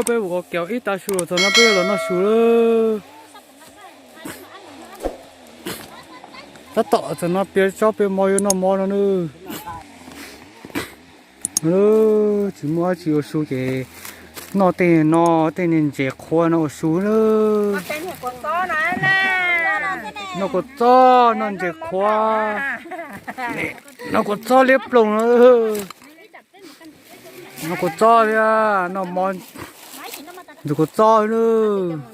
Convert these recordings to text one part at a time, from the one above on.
Peb mus ua kev ib tav su los txog no peb yuav los noj su lawm. Tab tom txog no piav tsob piav mov yuav noj mov no nawb. Tsis muaj dab tsi ua su ces noj tej no, tej niag ntses qhuav no ua su nawb. Noj kua txob, noj ntses qhuav, noj kua txob liab ploog no. Noj kua txob thiab, noj mov ntxuag kua txob nawb.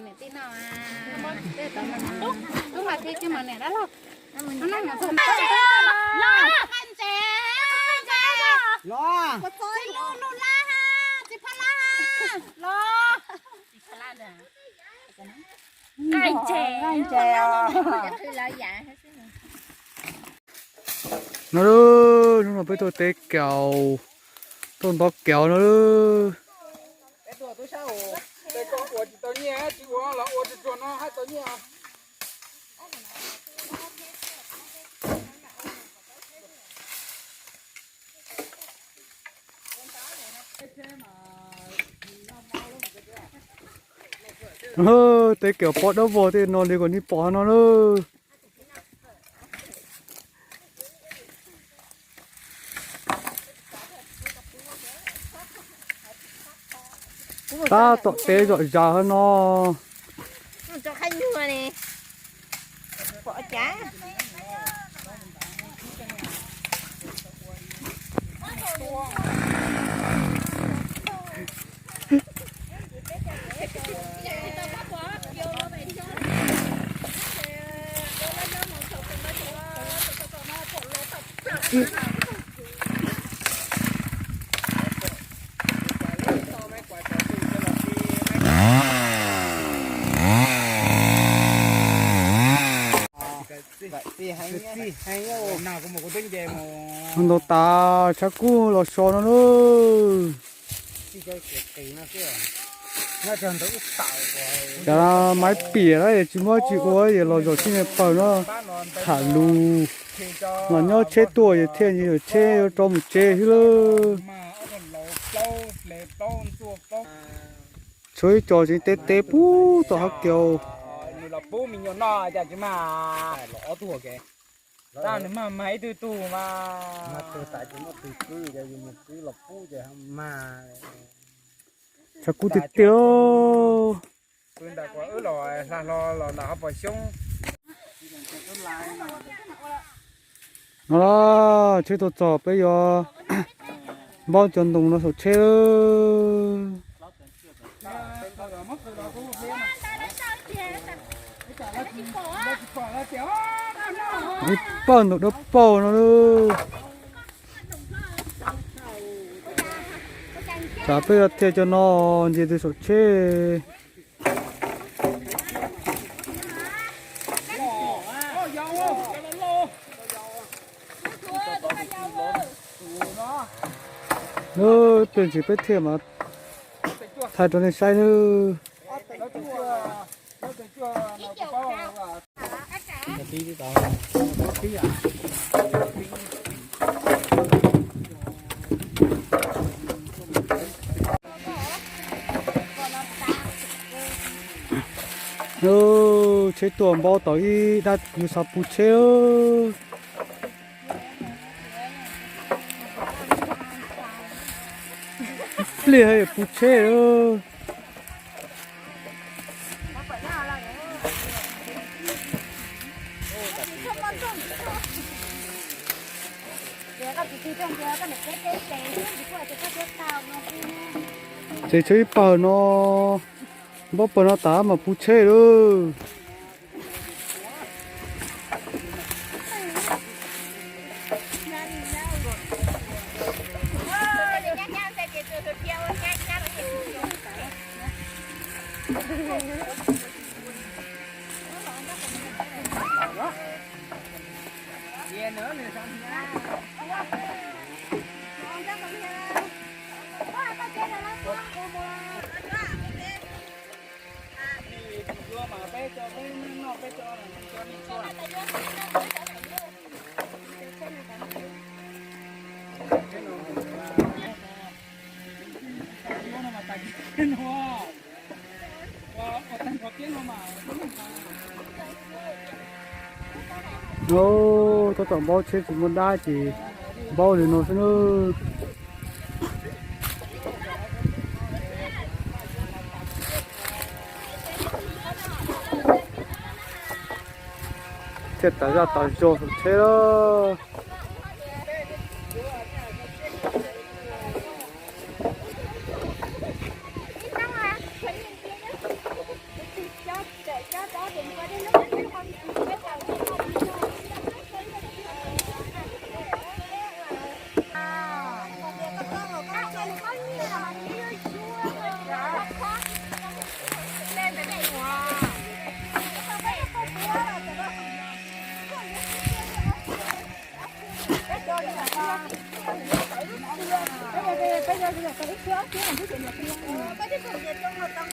No, hnub no peb tuaj teb kaus, tuaj ntov kaus no. Teb kaus pob dawb vog tej no li kom nej pom no lawm. Tab tom teb zom zaws no. Ntau tas tshav kub los so no lawm. Cov maiv piam na tsis muaj tsis ua es los zaum txij no pawg no tham lus, los nyob tsheb tuaj es thiaj yuav tsheb yuav rov mus tsev xwb lawm. Tshuav ib co tseem teb teb pub tom hav kaus. Tshav kub tiag tiag. No los tsheb tuaj txog peb yuav npaub cov ntoo no saum tsheb. Ib pawg ntoo dawb paug no lawm. Tsam peb yuav thiaj cov no ntsia tus saum tsheb. Lub pes ntsis peb thiaj mas thaij rau nej saib nawb. Tsheb tuaj npaub tau ib dab yus xav pub tsheb. Pliag pub tsheb lawm. Ces tshuav ib pawg no, npaub pawg no tas mas pub tsheb lawm. Tab tom npaub tsheb tsis muaj dab ces npaub li no xwb na. Thiaj tas zaj tas zog saum tsheb lawm.